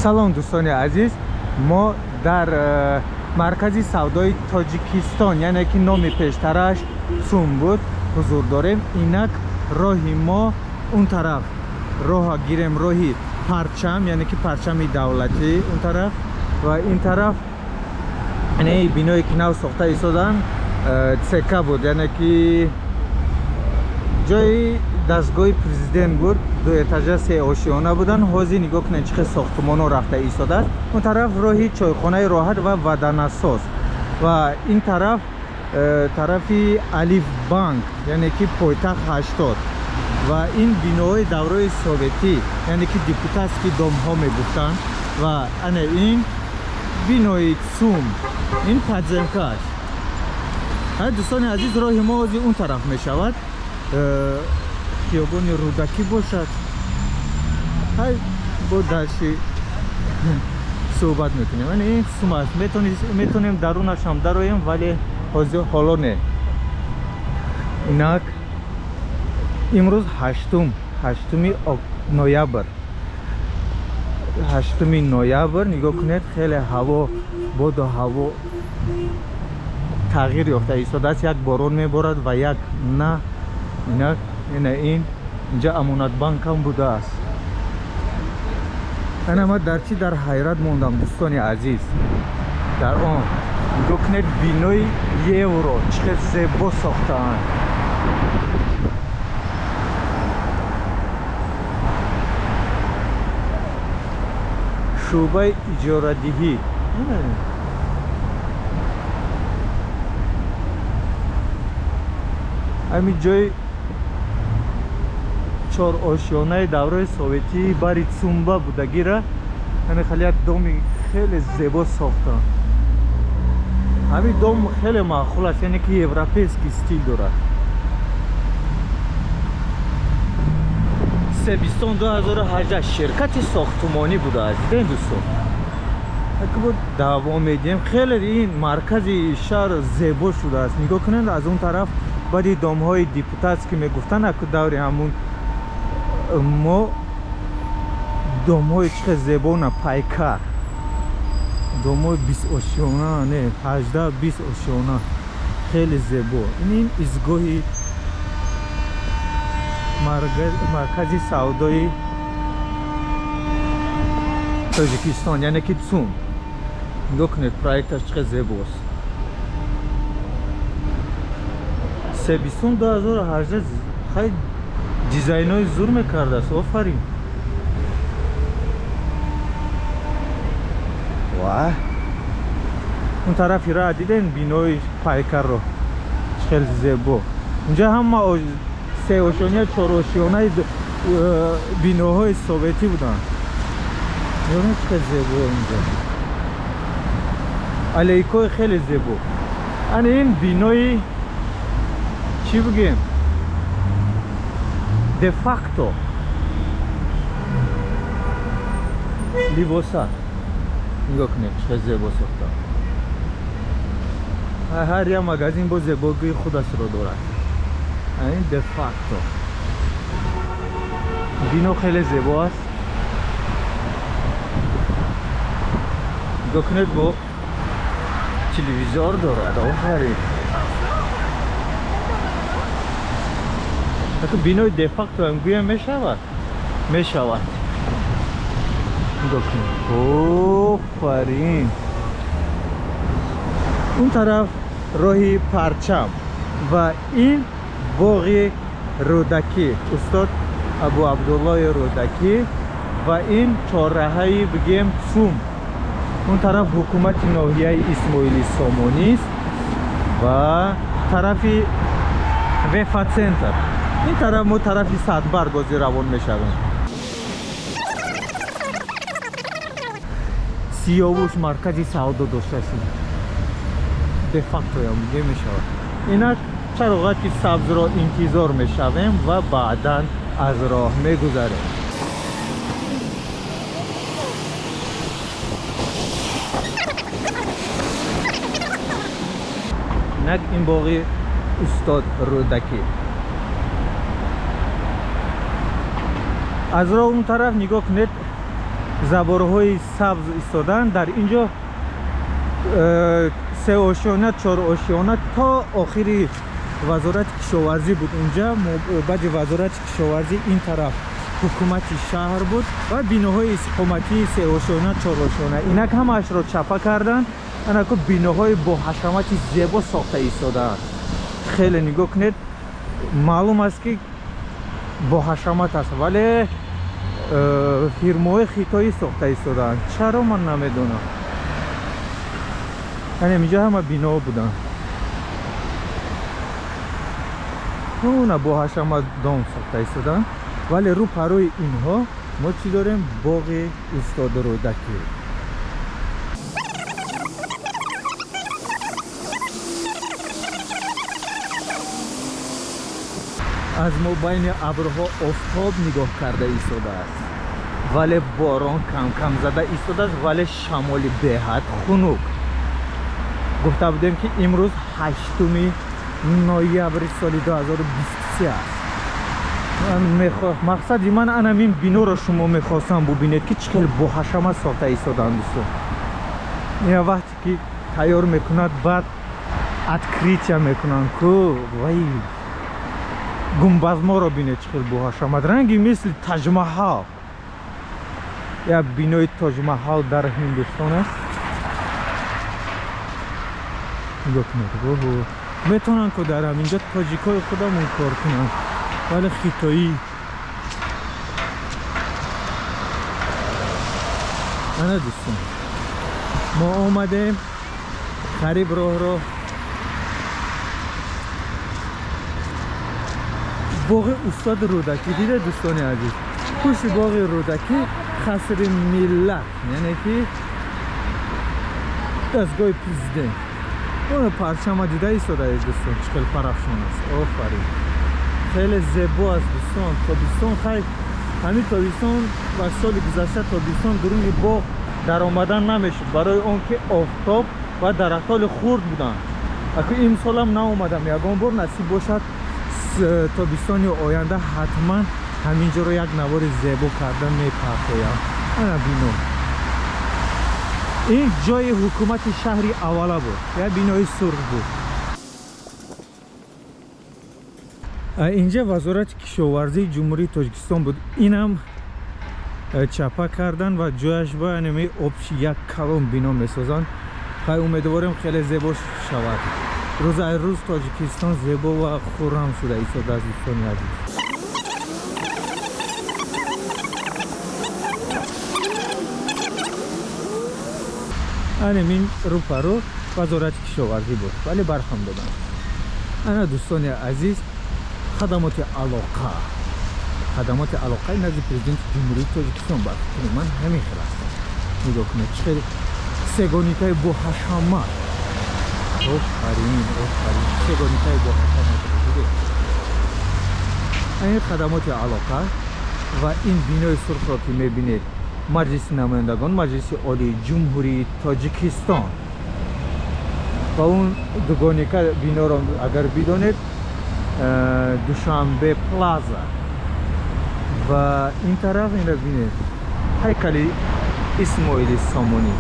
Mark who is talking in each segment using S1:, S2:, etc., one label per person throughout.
S1: Салом дӯстони азиз, мо дар маркази савдои Тоҷикистон, яъне ки номи пештараш ЦУМ буд, ҳузур дорем. Инак роҳи мо он тараф роҳа гирем, роҳи парчам, яъне ки парчами давлатӣ он тараф ва ин тараф яъне биное ки нав сохта истоданд, ЦК буд, яъне ки ҷои дастгоҳи президент буд. Ду этажа, се ошиёна буданд. Ҳозир нигоҳ кунед, чӣ хел сохтумонҳо рафта истодааст. Он тараф роҳи чойхонаи роҳат ва ваданасоз ва ин тараф тарафи Алифбанк, яъне ки пойтахт 80 ва ин биноҳои давраи советӣ, яъне ки депутатский домҳо мегуфтанд. Ва ана ин бинои ЦУМ, ин подземкааш. Дӯстони азиз, роҳи мо ҳозир он тараф мешавад, хиёбони Рӯдакӣ бошад. Ҳай, бо дальше суҳбат мекунем. Ана ин ЦУМ аст, метавонем дарунашам дароем, вале ҳозир ҳоло не. Инак имрӯз ҳаштуми ноябр, 8 ноябр. Нигоҳ кунед, хеле ҳаво, боду ҳаво тағйир ёфта истодааст. Як борон меборад ва як на. Инак ина ин инҷа Амонатбанкам будааст. Ана ман дар чӣ дар ҳайрат мондам, дӯстони азиз, дар он нигоҳ кунед, бинои Евро чӣ хел зебо сохтаанд. Шӯъбаи иҷорадиҳӣ. Ҳамин ҷои чорошёнаи давраи советӣ бари ЦУМба будагира ҳамин хеле як доми хеле зебо сохтанд. Ҳамин дом хеле маъқул аст, яъне ки европейский стиль дорад. Себистон 2018 ширкати сохтумонӣ будааст. Дидем, дӯстон, давом медиҳем. Хеле ин маркази шаҳр зебо шудааст. Нигоҳ кунед, аз он тараф баъди домҳои депутатский мегуфтанд, аку даври ҳамун мо домҳои чӣ хел зебо на пайкар, домҳои бистошёна, не, 18-20 ошёна, хеле зебо. Ин изгоҳи маркази савдои Тоҷикистон, яъне ки ЦУМ. Нигоҳ кунед, проекташ чӣ хел зебост. Себистон 2018 хай дизайнҳои зур мекардааст. Офарин! Ва он тарафи ра дидем, бинои пайкарро чӣ хел зебо. Унҷа ҳама сеошёна, чорошёнаи биноҳои советӣ буданд. Нигоҳ, чӣ хел зебо инҷа, аллейкои хеле зебо. Ана ин бинои чӣ бигем, де-факто либоса. Нигоҳ кунед, чӣ хел зебо сохта. Ҳар як магазин бо зебогии худашро дорад. Ин де-факто бино хеле зебо аст. Нигоҳ кунед, бо телевизор дорад. Офарин! Бинои де-факто ам гӯя мешавад, мешавад. Нигоҳ кунед, офарин! Он тараф роҳи парчам ва ин боғи Рӯдакӣ, устод Абу Абдуллои Рӯдакӣ, ва ин чорраҳаи бигем ЦУМ. Он тараф ҳукумати ноҳияи Исмоили Сомонист ва тарафи Вефа Центр. Ин тараф мо тарафи Садбарг ҳозир равон мешавем. Сиёвуш маркази савдо доштааст, де-фактоям дида мешавад. Инак чароғаки сабзро интизор мешавем ва баъдан аз роҳ мегузарем. Инак ин боғи устод Рӯдакӣ. Аз роҳ он тараф нигоҳ кунед. Заборҳои сабз истодаанд. Дар ин ҷо се ошёна, чор ошёна то охири вазорати кишоварзӣ буд. Унҷа баъди вазорати кишоварзӣ ин тараф ҳукумати шаҳр буд ва биноҳои истиқоматии се ошёна, чор ошёна. Инак ҳамаашро чапа карданд. Анаку биноҳои бо ҳашамати зебо сохта истодаанд. Хеле нигоҳ кунед, маълум аст ки бо ҳашамат аст, вале фирмаҳои хитоӣ сохта истодаанд. Чаро ман намедонам. Яъне инҷо ҳама биноҳо буданд. Уна бо ҳашамат дом сохта истодаанд, вале рӯ парои инҳо мо чӣ дорем? Боғи устод Рӯдакӣ. Аз мобайни абрҳо офтоб нигоҳ карда истодааст, вале борон кам-кам зада истодааст, вале шамоли беҳад хунук. Гуфта будем ки имрӯз 8 ноябри соли 2023 аст. Мақсади ман анамин биноро шумо мехостам бубинед ки чӣ хел боҳашамат сохта истодаанд дӯстон. Ина вақте ки тайёр мекунад, баъд открытия мекунанд ку вай гумбазморо бинед чӣ хел боҳашамат, ранги мисли Таҷмаҳал. Як бинои Тоҷмаҳал дар Ҳиндустон аст. Нигоҳ кунед, метавонанд ку дар ҳаминҷо тоҷикои худамон кор кунанд, вале хитоӣ. Ана дӯстон, мо омадем қариб роҳро боғи устод Рӯдакӣ. Дида дӯстони азиз, пушти боғи Рӯдакӣ қасри миллат, яъне ки дастгоҳи президент. Оно парчама дида истодаед дӯстон, чӣ хел парафшон аст. Офарин, хеле зебо аст дӯстон. Тобистон хай, ҳамин тобистон ва соли гузашта тобистон дуруни боғ даромадан намешуд, барои он ки офтоб ва дарахтоли хурд буданд. Аку имсолам наомадам, ягон бор насиб бошад тобистони оянда ҳатман ҳамин ҷоро як навори зебо карда мепартоям. Ана бино, ин ҷои ҳукумати шаҳри аввала буд, як бинои сурх буд. Инҷа вазорати кишоварзии Ҷумҳурии Тоҷикистон буд. Инам чапа кардан ва ҷояш ба анами обши як калон бино месозанд. Хай, умедворем хеле зебо шавад. Рӯз ай рӯз Тоҷикистон зебо ва хуррам шуда истодааст дӯстони азиз. Анамин рӯпарӯ вазорати кишоварзӣ буд, вале барҳам доданд. Ана дӯстони азиз, хадамоти алоқа, хадамоти алоқаи назди президенти Ҷумҳурии Тоҷикистон. Ба фикри ман ҳамин хел аст. Нигоҳ кунед, чӣ хел сегоникаи боҳашамат. Офарин, офарин, сегоникаи боҳашамат дидед. Ин хадамоти алоқа ва ин бинои сурхро ки мебинед, Маҷлиси намояндагон, Маҷлиси Олии Ҷумҳурии Тоҷикистон. Ва он дугоника биноро агар бидонед, Душанбе Плаза. Ва ин тараф инро бинед, ҳайкали Исмоили Сомонӣ,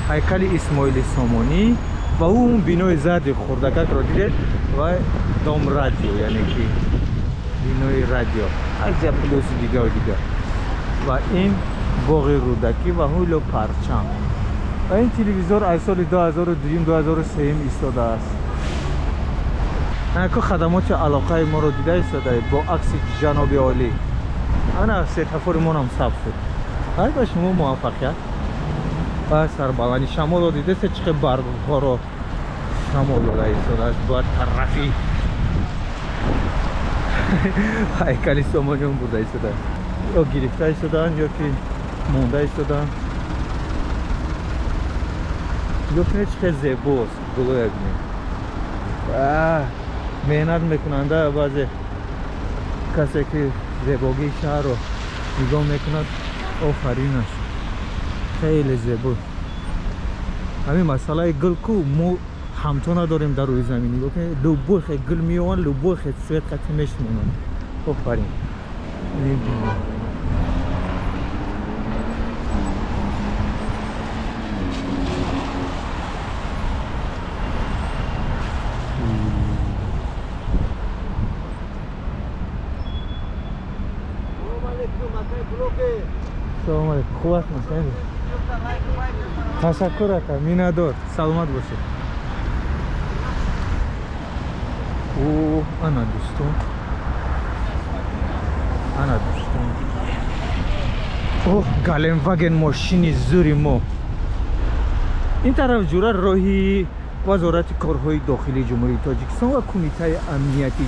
S1: ҳайкали Исмоили Сомонӣ. Ва он бинои зарди хурдакакро дидед ва дом радио, яъне ки бинои радио Азия Плюси дигар дигар. Ва ин боғи Рӯдакӣ ва ҳуло парчам. Ва ин телевизор аз соли 2002 2003 истодааст. Анаку хадамоти алоқаи моро дида истодаед бо акси ҷаноби олӣ. Ана сетафори монам сабз шуд. Ай ба шумо муваффақият ва сарбаландӣ. Шамолро дидасе, чӣ хел баргҳоро шамол дода истодааст ба тарафи ҳайкали Сомониён бурда истодааст. Ё гирифта истодаанд, ё ки монда истодаанд. Нигоҳ кунед, чӣ хел зебост гулоя бинед. Меҳнат мекунанда баъзе касе ки зебогии шаҳрро нигоҳ мекунад, офаринаш, хеле зебо. Ҳамин масъалаи гул ку мо ҳамто надорем дар рӯи замин. Нигоҳ кунед, любой хел гул меованд, любой хел цвет қати мешинонанд. Офарин. Салом алейкум. Хуб ҳастед? Ташаккур ака, миннатдор. Саломат бошед. О, ана дӯстон. Ана дӯстон. Оҳ, Геленваген, мошини зури мо. Ин тараф ҷура роҳи Вазорати корҳои дохилии Ҷумҳурии Тоҷикистон ва Кумитаи амнияти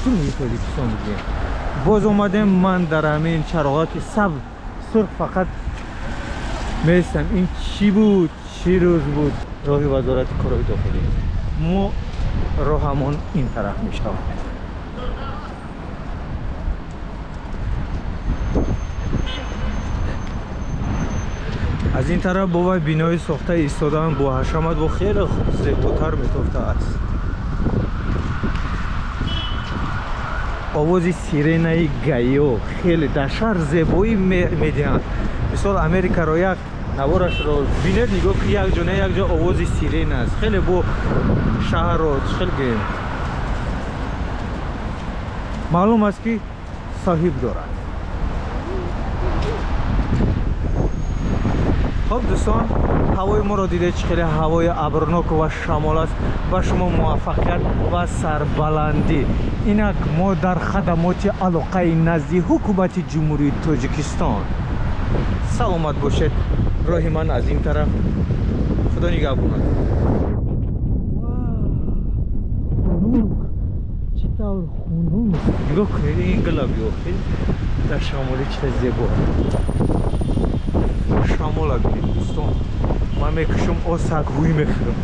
S1: Ҷумҳурии Тоҷикистон будем. Боз омадем, ман дар ҳамин чароғаки сабз сурх фақат меистам. Ин чӣ буд? Чӣ рӯз буд? Роҳи Вазорати корҳои дохилӣ. Мо роҳамон ин тараф мешавад. Аз ин тараф бо вай бинои сохта истодаанд, бо ҳашамат, бо хеле хуб зеботар метофтааст. Овози сиренаи ГАИ хеле дар шаҳр зебоӣ медиҳанд. Мисол, Америкаро як наворашро бинед, нигоҳ ки як ҷо не, як ҷо овози сирена аст. Хеле бо шаҳрро хеле гӯем. Маълум аст, ки соҳиб дорад. Хоб дӯстон, ҳавои моро дидед, чӣ хеле ҳавои абрнок ва шамол аст. Ба шумо муваффақият ва сарбаландӣ. Инак мо дар хадамоти алоқаи назди ҳукумати Ҷумҳурии Тоҷикистон. Саломат бошед. Роҳи ман аз ин тараф. Худо нигаҳбонад. Хунук, чӣ тавр хунук! Нигоҳ кунед, ин гулаби охир дар шамолӣ чӣ зебо. Шамола бинед, дӯстон. Ман мекушам, осак ҳуй мехӯрам.